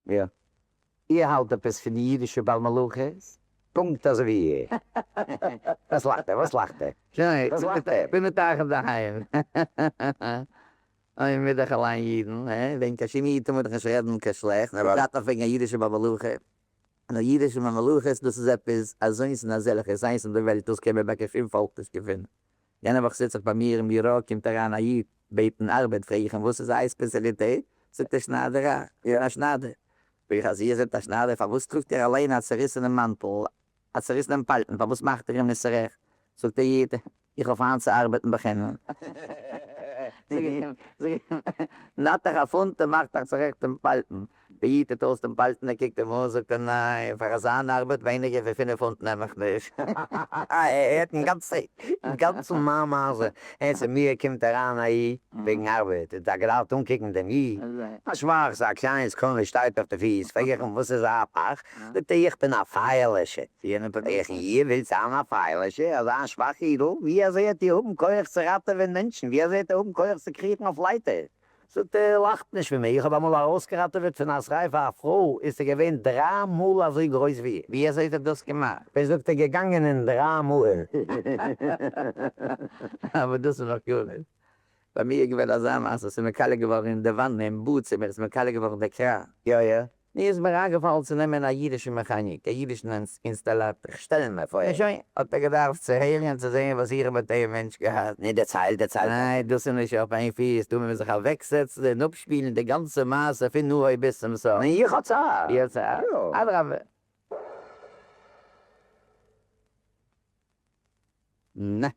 יא. איר האלט עפעס פון די אידישע בעל מלאכות? פונקט אזוי ווי איר. וואס לאכט ער? וואס לאכט ער? שוין, וואס לאכט ער? כ'בין מיט אייך אינדערהיים. אוי, מיר דאך אליין אידן, הע? וועגן קיין שום איד טאר מען דאך נישט רעדן קיין שלעכטס, בפרט נאך וועגן א אידישע בעל מלאכה. און א אידישע בעל מלאכות, דאס איז עפעס אזוינס און אזעלכעס איינס אין די וועלט, דאס קען מען ביי קיין שום פאלק נישט געפינען. יענע וואך זיץ איך ביי מיר אין ביורא, קומט אריין א איד בעטן ארבעט, פרעג איך אים וואס איז אייער ספעציאליטעט? זאגט ער שניידעריי, איך בין א שניידער. פרעג איך אז איר זענט א שניידער פארוואס טראגט איר אליין א צעריסענעם מאנטל, א צעריסענעם פאלטן, פארוואס מאכט איר אים נישט צורעכט? זאגט דער איד, איך האב פיינט צו ארבעטן בחינם. זאג איך אים, זאג איך אים, נאט אייך א פונט און מאכט אייך צורעכט דעם פאלטן. דער איד טוט אויס דעם פאלטן, ער קוקט אים אן, זאגט ער, ניין, פאר אזא אן ארבעט ווייניגער ווי פינף פונט נעם איך נישט. ער הערט אינגאנצן מיין מעשה, הערט צו מיר קומט אריין א איד וועגן ארבעט, האט ער געדארפט אנקוקן דעם איד, א שוואכס, א קליינס, קוים ער שטייט אויף די פיס, פרעג איך אים וואס איז אייער פאך, זאגט ער איך בין א פייערלעשער, פרעג איך אים איר ווילט זיין א פייערלעשער, אזא שוואך אידל, ווי אזוי העט איר האבן כח צו ראטעווען מענטשן, ווי אזוי העט איר האבן כח צו קריכן אויף לייטער, זאגט ער, לאכט נישט פון מיר, איך האב אמאל ארויסגעראטעוועט פון א שריפה א פרוי, איז זי געווען דריי מאל אזוי גרויס ווי איך. ווי אזוי האט ער דאס געמאכט? ווען זאגט ער געגאנגען אין דריי מאל. אבער דאס איז נאך גארנישט. ביי מיר איז געווען אזא מעשה, ס'איז מיר קאליע געווארן אין די וואנע אין באד צימער איז מיר קאליע געווארן דער קראן. יא יא. מיר איז מיר איינגעפאלן צו נעמען א אידישן מעכאניק, א אידישן אינסטאלאטער. כ'שטעל מיר פאר. און שוין, האט ער געדארפט צו הערן און צו זען וואס איך האב מיט דעם מענטש געהאט. נו דערצייל, דערצייל. ניין, דאס איז נישט אויף איין פיס, דא מוז מען זיך אוועקזעצן און אפשפילן די גאנצע מעשה פון אנהויב ביז צום סוף. נו, איך האב צייט. איר האט צייט? יא. אדרבה. נע.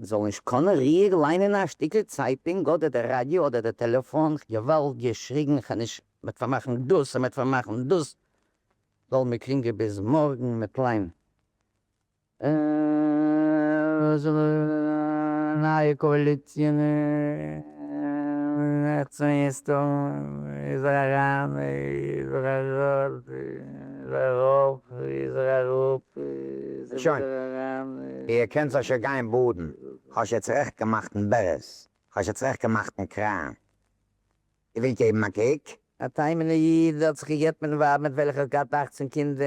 מ'זאל נישט קאנען רואיג ליינען א שטיקל צייטונג אדער די ראדיא אדער די טעלעפאן, געוואלד געשריגן כ'נישט מ'עט פארמאכן דאס און מ'עט פארמאכן דאס, זאל מיר קלינגען ביז מארגן מיט ליין נייע קאאליציע איז ער אריין איז ער ארויס איז ער ארויף איז ער אראפ איז ער שוין, ווידער אריין. איר קענט זיך שוין גיין באדן, כ'האב שוין צורעכט געמאכט דעם ברז, כ'האב שוין צורעכט געמאכט דעם קראן. איר ווילט געבן א קוק? א תימן'ער איד האט זיך געגט מיטן ווייב מיט וועלכער האט געהאט אכצען קינדער.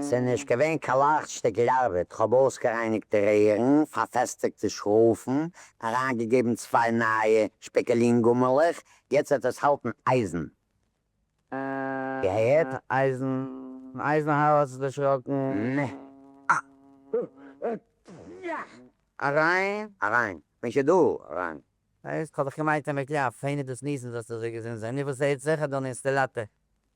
ס'איז נישט געווען קיין לייכט שטיקל ארבעט, כ'האב אויסגערייניגט די רערן, פארפעסטיגט די שרויפן, אריינגעגעבן צוויי נייע שפעקעלין גומעלעך, יעצט וועט עס האלטן אייזן. געהערט? אייזן, אייזנהאוער האט זיך דערשראקן. נע. אה! אריין? אריין. כ'בין שוין דא. אריין. הייסט, כ'האב דאך געמיינט אז מ'קלאפט, פיינע דאס ניסן זאלסטו אזוי געזונט זיין, נו וואס הערט זיך אדון אינסטעלאטער?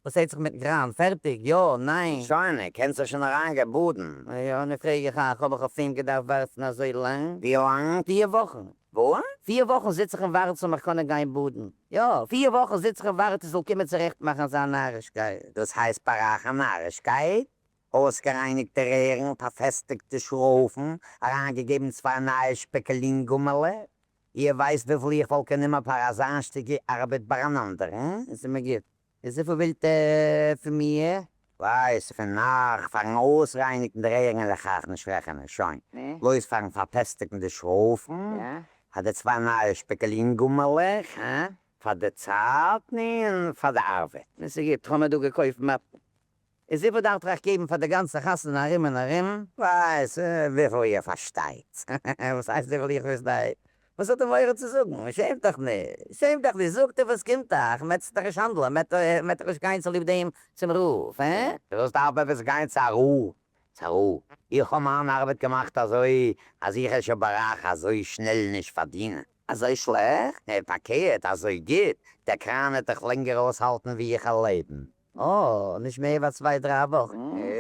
וואס הערט זיך מיטן קראן? פערטיג? יא? ניין? שוין, קענסט זיך שוין אריינגיין באדן. יא, נו פרעג איך אייך, האב איך אויף אים געדארפט ווארטן אזוי לאנג? ווי לאנג? פיר וואכן. וואס? פיר וואכן זיץ איך און ווארט זאל מיך קענען גיין באדן. יא, פיר וואכן זיץ איך און ווארט ער זאל קומען צורעכט מאכן זיין נארישקייט. דאס הייסט ביי אייך א נארישקייט? אויסגערייניגט די רערן, פארפעסטיגט די שרויפן, אריינגעגעבן צוויי נייע שפעקעלין גומעלע. איר ווייסט וויפיל איך וואלט גענומען פאר אזא שטיקל ארבעט ביי אן אנדערן? עס איז מיר גוט. איז וויפיל ווילט איר פון מיר? ווייס פון אייך, פארן אויסרייניגן די רערן וועל איך אייך נישט רעכענען, שוין. בלויז פארן פארפעסטיגן די שרויפן, פאר די צוויי נייע שפעקעלין גומעלעך, פאר די צייט און פאר די ארבעט. עס איז גוט, כ'האב מיר דא געקויפט מאפן. איז וויפיל דארף איך אייך געבן פאר די גאנצע חתונה ארום און ארום? ווייס וויפיל איר פארשטייט. וואס הייסט וויפיל איך פארשטיי? וואס האט איר מורא צו זאגן? שעמט אייך נישט! שעמט אייך נישט! זאגט איר וואס קומט אייך, מ'עט זיך דאך נישט האנדלען, מ'עט דאך נישט גיין צוליב דעם צום רב, הע? וואס דארף עפעס גיין צו א רב? צו א רב? איך האב מיין ארבעט געמאכט אזוי אז איך וועל שוין ביי אייך אזוי שנעל נישט פארדינען. אזוי שלעכט? נע, פארקערט, אזוי גוט, דער קראן וועט דאך לענגער אויסהאלטן ווי איך וועל לעבן. אה, נישט מער ווי צוויי דריי וואכן.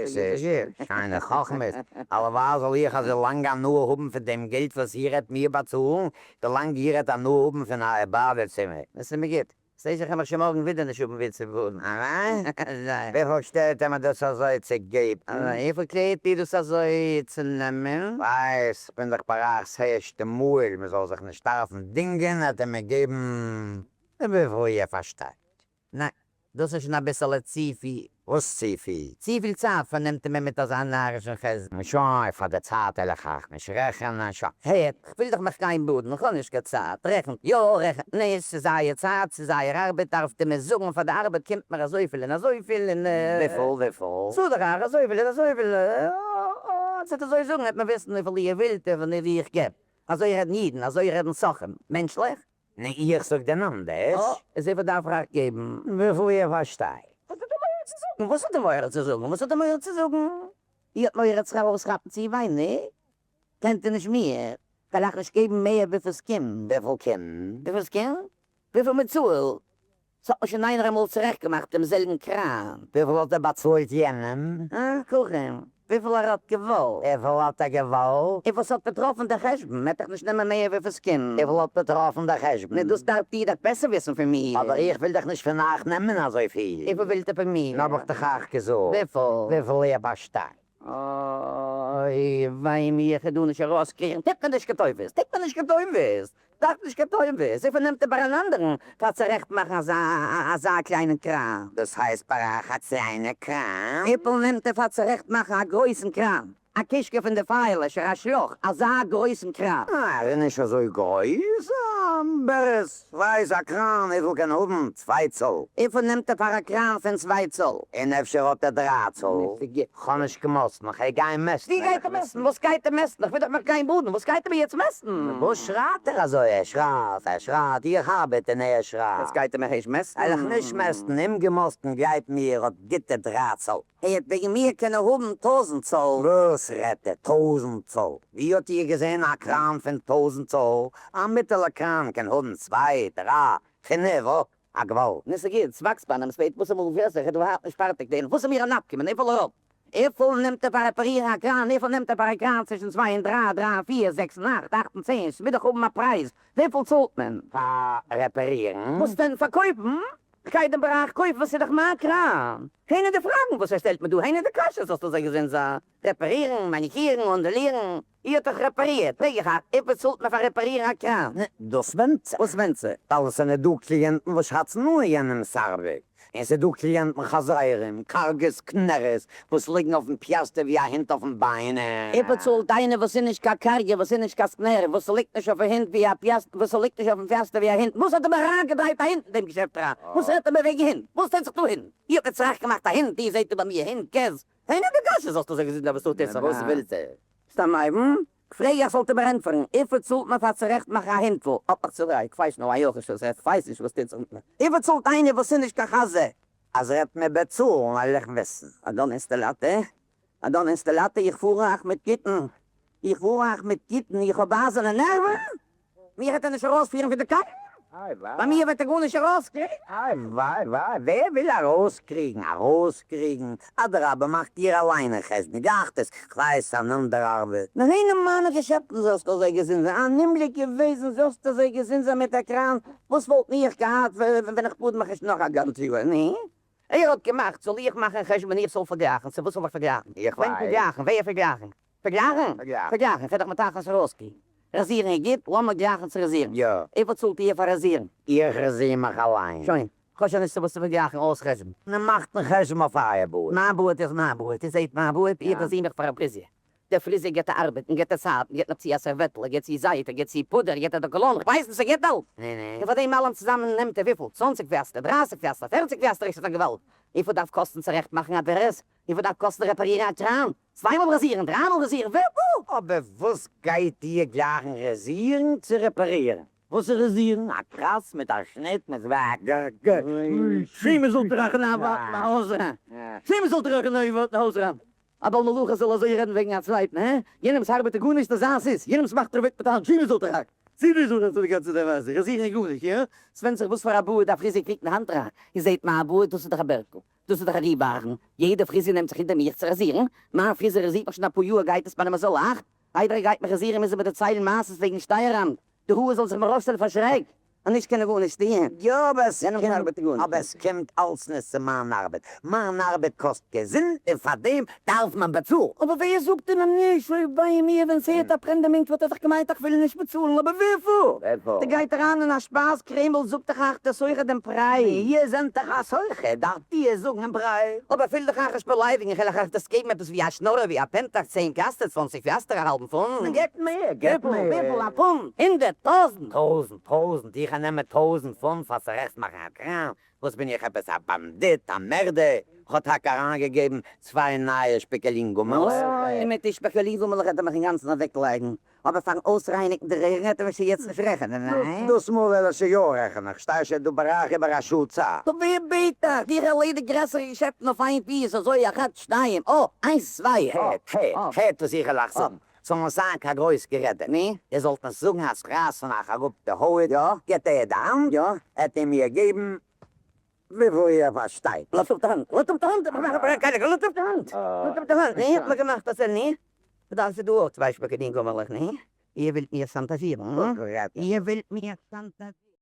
ס'איז שיינע חכמות. הלוואי זאל איך אזוי לאנג הנאה האבן פון דעם געלט וואס איר העט מיר באצאלן, ווילאנג איר העט הנאה האבן פון אייער באדעצימער. עס איז מיר גוט. ס'הייסט איך העל מיך שוין מארגן ווידער נישט האבן וואו צו וואוינען. אה? ניין. וויפיל שטערט אים דאס אזוי צו געבן? וויפיל קלערט איר דאס אזוי צו נעמען? ווייס, כ'בין דאך ביי אייך ס'ערשטע מאל, מ'זאל זיך נישט דארפן דינגען, העט ער מיר געבן וויפיל איר פארשטייט. ניין, דאס איז שוין אביסעלע צופיל. וואס צופיל? צופיל צייט פארנעמט איר מיר מיט אזא נארישן חשבון. שוין, פאר די צייט וועל איך אייך נישט רעכענען, שוין. הערט, כ'וויל דאך מיך גיין באדן, כ'האב נישט קיין צייט. רעכנט יא, רעכנט נישט, ס'איז אייער צייט, ס'איז אייער ארבעט, דארפט איר מיר זאגן, פאר די ארבעט קומט מיר אזויפיל און אזויפיל און. וויפיל, וויפיל? זאג איך אייך, אזויפיל און אזויפיל. אז איר וועט אזוי זאגן וועט מען וויסן וויפיל איר ווילט און וויפיל איך געב. אזוי רעדן אידן, אזוי רעדן סוחרים. מענטשליך? נו, איך זאג דען אנדערש? אה, איז וויפיל דארף איך אייך געבן? וויפיל איר פארשטייט. וואס האט ער מורא צו זאגן? וואס האט ער מורא צו זאגן? וואס האט ער מורא צו זאגן? איר האט מורא זיך ארויסכאפן צו ווייניג? קענט איר נישט מיר? כ'וועל אייך נישט געבן מער וויפיל ס'קומט. וויפיל קומט? וויפיל ס'קומט? וויפיל מ'צאלט? ס'האט מיר שוין איינער אמאל צורעכט געמאכט דעם זעלבן קראן. וויפיל האט ער באצאלט יענעם? אה, קודם, וויפיל ער האט געוואלט. וויפיל האט ער געוואלט? און וואס האט באטראפן דער חשבון? מ'עט דאך נישט נעמען מער וויפיל ס'קומט. וויפיל האט באטראפן דער חשבון? נו, דאס דארפט איר דאך בעסער וויסן פון מיר. אבער איך וויל דאך נישט פון אייך נעמען אזויפיל. וויפיל ווילט איר פון מיר? נו, האב איך דאך אייך געזאגט. וויפיל? וויפיל איר באשטייט. אוי וויי מיר, איך דא נישט ארויסקריכן, טוט מיר נישט קיין טובות, טוט מיר נישט קיין טובות, דארף נישט קיין טובות, וויפיל נעמט ער ביי אן אנדערן פאר צורעכט מאכן אזא אזא קליינעם קראן? דאס הייסט ביי אייך א קליינע קראן? וויפיל נעמט ער פאר צורעכט מאכן א גרויסן קראן? א קישקע פון די פייערלעשער, א שלאך, אזא גרויסן קראן? אה, ער איז נישט אזוי גרויס, אבער עס ווייס א קראן וויפיל קען האבן? צוויי צאל. וויפיל נעמט ער פאר א קראן פון צוויי צאל? און אפשר האט ער דריי צאל. כ'האב נישט געמאסטן, כ'גיי גיין מעסטן. ווי גייט ער מעסטן? וואס גייט ער מעסטן? כ'וויל דאך מיך גיין באדן, וואס גייט ער מיר יעצט מעסטן? וואס שרייט ער אזוי? ער שרייט, ער שרייט, איך ארבעט און ער שרייט. יעצט גייט ער מיר הערשט מעסטן? וועל איך נישט מעסטן, אומגעמאסטן גלייב מיר האט גוטע דריי צאל. הערט, וועגן מיר קען ער האבן טויזנט צאל. וואס רעדט ער? טויזנט צאל? ווי האט איר געזען א קראן פון טויזנט צאל? א מיטעלע קראן קען האבן צוויי, דריי, פינף, אוי, א געוואלד. נו ס'גוט, ס'וואקסט ביי איינעם, ס'ווערט וואס אמאל גרעסער, כ'דא האלט נישט פארטיג דערין, וואס איז מיר א נפקא מינה, וויפיל ער האט? וויפיל נעמט ער פאר רעפארירן א קראן? וויפיל נעמט ער פאר א קראן צווישן צוויי און דריי, דריי און פיר, זעקס און אכט, אכט און צען, ס'מוז דאך האבן א פרייז, וויפיל צאלט מען? פאר רעפארירן? וואס דען פארקויפן? כ'גיי דעם בראך קויפן, ס'איז דאך מיין קראן. הענע די פראגן וואס ער שטעלט מיר דא, הענע די קשיות זאלסטו אזוי געזונט זיין. רעפארירן, מאניקירן, אנדולירן, איר האט דאך רעפארירט, פרעג איך אייך, וויפיל צאלט מען פאר רעפארירן א קראן? נע, דאס ווענדט זיך. וואס ווענדט זיך? ווייל עס זענען דא קליענטן וואס שאצן אן יענעמ'ס ארבעט, און ס'איז דא קליענטן חזירים, קארגע סקנערעס, וואס ליגן אויפן פיאסטער ווי א הונט אויפן ביין. וויפיל צאלט איינער וואס איז נישט קיין קארגע, וואס איז נישט קיין סקנערע, וואס ליגט נישט אויפן הונט ווי א פיאסטער, וואס ליגט נישט אויפן פיאסטער ווי א הונט, וואס האט ער מיר אריינגעדרייט א הונט אין דעם געשעפט אריין? וואס רעדט ער מיר וועגן הונט? וואס טוט זיך דא הונט? איר האט מיר צורעכט געמאכט א הונט, איר זעט דא ביי מיר הונט, געז, הענע די קשיא זאלסטו אזוי געזונט אבער ס'טוט זיך וואס ווילט ער? סתם אייווען, כ'פרעג איך זאלט איר מיר ענטפערן, וויפיל צאלט מען פאר צורעכט מאכן א הינטל? האט מיך צודרייט, כ'ווייס נאר א יחיש וואס רעדט, כ'ווייס נישט וואס טוט זיך מיט מיר. וויפיל צאלט איינער וואס איז נישט קיין חזיר? אז ער וועט מיר באצאלן וועל איך וויסן. אדון אינסטעלאטע, אדון אינסטעלאטע, איך פאר אייך מיט גוטן, איך פאר אייך מיט גוטן, איך האב אייזערנע נערוון, מיר וועט ער נישט ארויספירן פון די כלים, ביי מיר וועט ער גארנישט ארויסקריגן. איי וויי וויי, ווער וויל ארויסקריגן, ארויסקריגן, אדרבה מאכט איר אליין א חשבון, גאכט עס, כ'ווייס אן אנדער ארבעט. נאר אין מיינע געשעפטן זאלסטו אזוי געזונט זיין, אן אומגליק געוועזן זאלסטו אזוי געזונט זיין מיט א קראן, וואס וואלט איך געהאט ווען איך באד מיך נישט נאך א גאנץ יאר, נו? ער האט געמאכט, זאל איך מאכן חשבון איך זאל פארגלייכן, צו וואס זאל איך פארגלייכן? איך וועם ווייס. פארגלייכן? ווער פארגלייכן? פארגלייכן? פארגלייכן. פארגלייכן, כ'וועל דיך מיט תכלית ארויסקריגן. ראזירן איז גוט, לאמיר גלייכן צו ראזירן. יא. וויפיל צאלט איר פאר ראזירן? איך ראזיר מיך אליין. שוין, כ'האב שוין נישט צו וואס צו פארגלייכן, אויס חשבון. נו מאכט א חשבון אויף אייער בארד. מיין בארד איז מיין בארד, איר זעט מיין בארד? איך ראזיר מיך פאר א פריזיר. דער פריזיר גיט א ארבעט און גיט א צייט און גיט נאך צו א סערוועטל, ער גיט צו זייף, ער גיט צו פודער, ער גיט א דאקאלאן, כ'ווייס נישט, ער גיט אלס. און פאר דעם אלעם צוזאמען נעמט ער וויפיל? צוואנציג פיאסטער, דרייסיג פיאסטער, פערציג פיאסטער, איך זאג א געוואלד! וויפיל דארף קאסטן צורעכט מאכן א ברז? וויפיל דארף קאסטן רעפארירן א קראן? צוויי מאל ראזירן, דריי מאל ראזירן, וויפיל? אבער וואס גייט איר גלייכן ראזירן צו רעפארירן? וואס איז ראזירן? א קראץ מיט א שניט מיט ג ג. שמעון זאל טראכן א ווארט אין הויז אריין! שמעון זאל טראכן א ווארט אין הויז אריין! א בעל מלאכה זאל אזוי רעדן וועגן א צווייטן, הע? יענעמס ארבעט איז גארנישט אזא ס'איז, יענעמס מאכט ער וועט מיט היינט, שמעון זאל טראכן! שמעון זאל טראכן די גאנצע צייט ווייס איך ראזירן איז גארנישט, יא? ס'ווענדט זיך וואס פאר א בארד א פריזיר קריגט אין האנט אריין, איר זעט מיין בארד, דאס איז דאך א בערדל, דאס איז דאך א ריווארן, יעדער פריזיר נעמט זיך אונטער מיך צו ראזירן, מיין פריזיר ראזירט מיך שוין אפאר יאר גייט עס ביי אים אזוי לייכט, איידער ער גייט מיך ראזירן מוז ער מיר דערציילן מעשות וועגן שטייעראמט, די האר זאלן זיך מיר אויפשטעלן פאר שרעק. אנישט קען ער גארנישט טוען. יא, אבער עס יענעמ'ס קומט, ארבעט איז גארנישט. אבער עס קומט אלץ נישט צו מיין ארבעט. מיין ארבעט קאסט געזונט און פאר דעם דארף מען באצאלן. אבער ווער זאגט אים נישט? אויב ביי מיר ווען ס'הערט א פרעמדער מענטש וואלט ער זיך געמיינט איך וויל נישט באצאלן, אבער וויפיל? וויפיל? דער גייט אריין אין א שפייז קרעמל זאגט דאך אייך דער סוחר דעם פרייז. איר זענט דאך א סוחר, דארפט איר זאגן דעם פרייז. אבער וויל דאך אייך נישט באליידיגן, איך וועל אייך דאס געבן עפעס ווי א שנארער ווי א פענטאך, צען פיאסטער, צוואנציג פיאסטער, א האלבן פונט. געבט מיר, געבט וויפיל? מיר. וויפיל? א פונט? הונדערט? טויזנט? טויזנט, טויזנט, איך נעם 1000 פונט פאר צורעכט מאכן א קראם. וואס בין איך עפעס א באנדיט, א מערדער? איך האב טאקע אריינגעגעבן צוויי נייע שפיקעלינגומעלעך. אוי, מיט די שפיקעלינגומעלעך וועט ער מיך אינגאנצן אוועקלייגן. אבער פארן אויסרייניגן די רערן וועט ער מיר שוין יעצט נישט רעכענען, ניין? דאס מאל וועל איך שוין יא רעכענען, איך שטיי שוין דא ביי אייך איבער א שעה צייט. טא ווער בעט דיך? איך ערלעדיג גרעסערע געשעפטן אויף איין פיס, אזוי אחת, שתיים, אה, איינס, צוויי, אה. הערט, הערט, הערט וואס איך וועל אייך זאגן. זאל נישט זיין קיין גרויס גערעדע. ני? איר זאלט נישט זאגן אז כ'רייס פון אייך אראפ די הויט. יא. געבט איר די האנט. יא. עט איר מיר געבן וויפיל איר פארשטייט. לאזט אפ די האנט, לאזט אפ די האנט, איך מאך א ברעק, לאזט אפ די האנט, לאזט אפ די האנט, ני, האט מען געמאכט אזוי, ני? דאס איז דא אויך צוויי שפאגעטי גומעלעך, ני? איר ווילט מיר שאנטאזשירן, הא? איר ווילט מיר שאנטאזשירן?